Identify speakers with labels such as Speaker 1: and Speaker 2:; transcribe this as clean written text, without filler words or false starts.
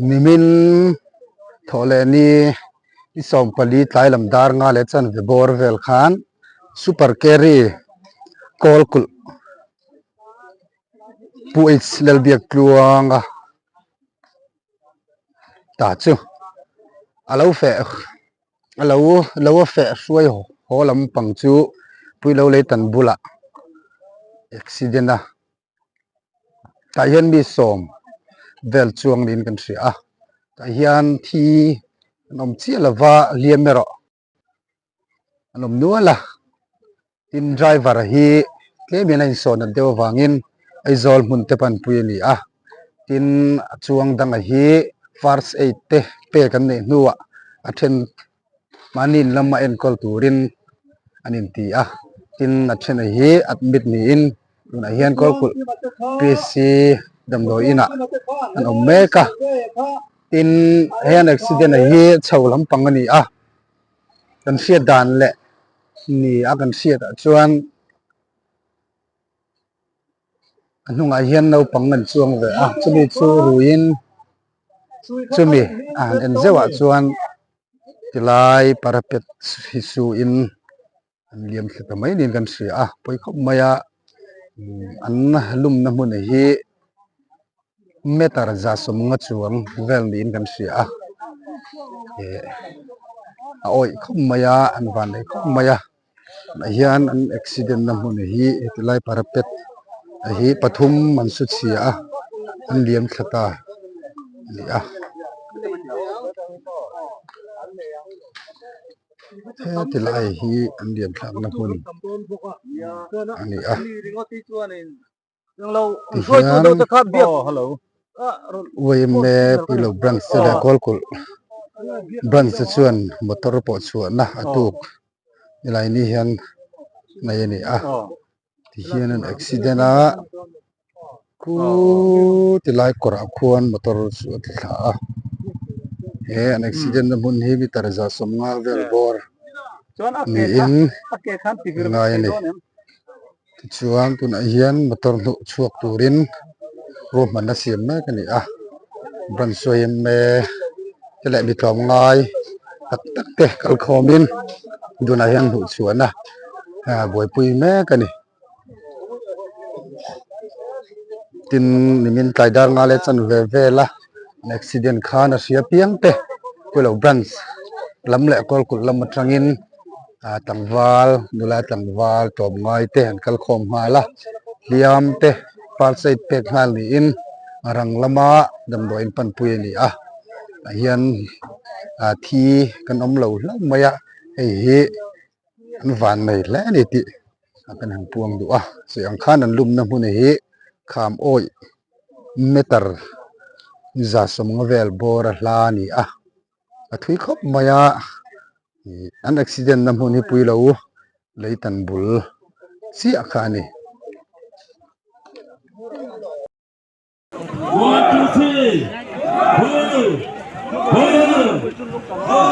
Speaker 1: Nimin thawh leh ni i 14 tlai lam dar nga leh chanve bawr vel khan super carry kawl kulh Pu H Lalbiak tluanga ta chu a lo feh a lo lo a feh hruai haw lampang chu Puilo Leitan bulah accident a tah hian mi sawm vel chuang niin kan hria a tah hian thi an awm chiah lova hliam erawh an awm nual a tin driver hi tlem hian a insawn nat deuh avangin Aizawl hmun te panpui a ni a tin a chuang danga hi first aid te pek an neih hnuah a then mahni in lama enkawl turin an inti a tin a then hi admit niin tunah hian kawlkulh P C damdawi inah an awm mek a tin he an accident a hi chho lampang a ni a kan hriat dan leh ni a kan hriat ah chuan a hnungah hian naupang an chuang ve a chumi chu ruiin chumi a han en zeuh ah chuan tilai parapet hi su in an liam thla ta mai niin kan hria a pawi khawp mai a an lumna hmun hi meter za sawmnga chuang vel niin kan hria a eh a awih khawp mai a an van leh khawp mai a tah hian an accident na hmun hi heti lai parapet hi pathum an su chhia a an liam thla ta a ni a. Heti lai hi an lian thlakna hmun a ni a tihian yma Puilo branch te leh Kawlkulh branch te chuan motor pawh chhuahna a tuk helai ni hian nei a ni a tihian an accident a Khuti lai kawrah khuan motor chu a ti thla a he an accident na hmun hi meter 150 vel bawr niin a ngai a ni tichuan tunah hian motor hnuh chhuak turin ruahmanna siam mek a ni a branch yma te leh mi tlawmngai tak tak te kalkhawmin tunah hian hnuh chhuahna buaipui mek a ni. Tin nimin tlai dar nga leh chan ve vel a an accident khan a hria piang te Puilo branch lam leh Kawlkulh lam atangin ah tlangval nula tlangval tlawm ngai te an kal khawm nghal a hliam te first aid pek nghal niin a rang lama damdawi in panpui a ni a tah hian ah thi kan awm lo hlauh mai a hei hi. An van mai hle a ni tih a kan han puang duh a chei ang khan an lumna hmun hi kham awih meter 150 vel bawr a hla a ni a a thui khawp mai a ih an accident na hmun hi pui lo leitan bul chiah kha a ni.
Speaker 2: One, two, three. Ho! Ho! Ho!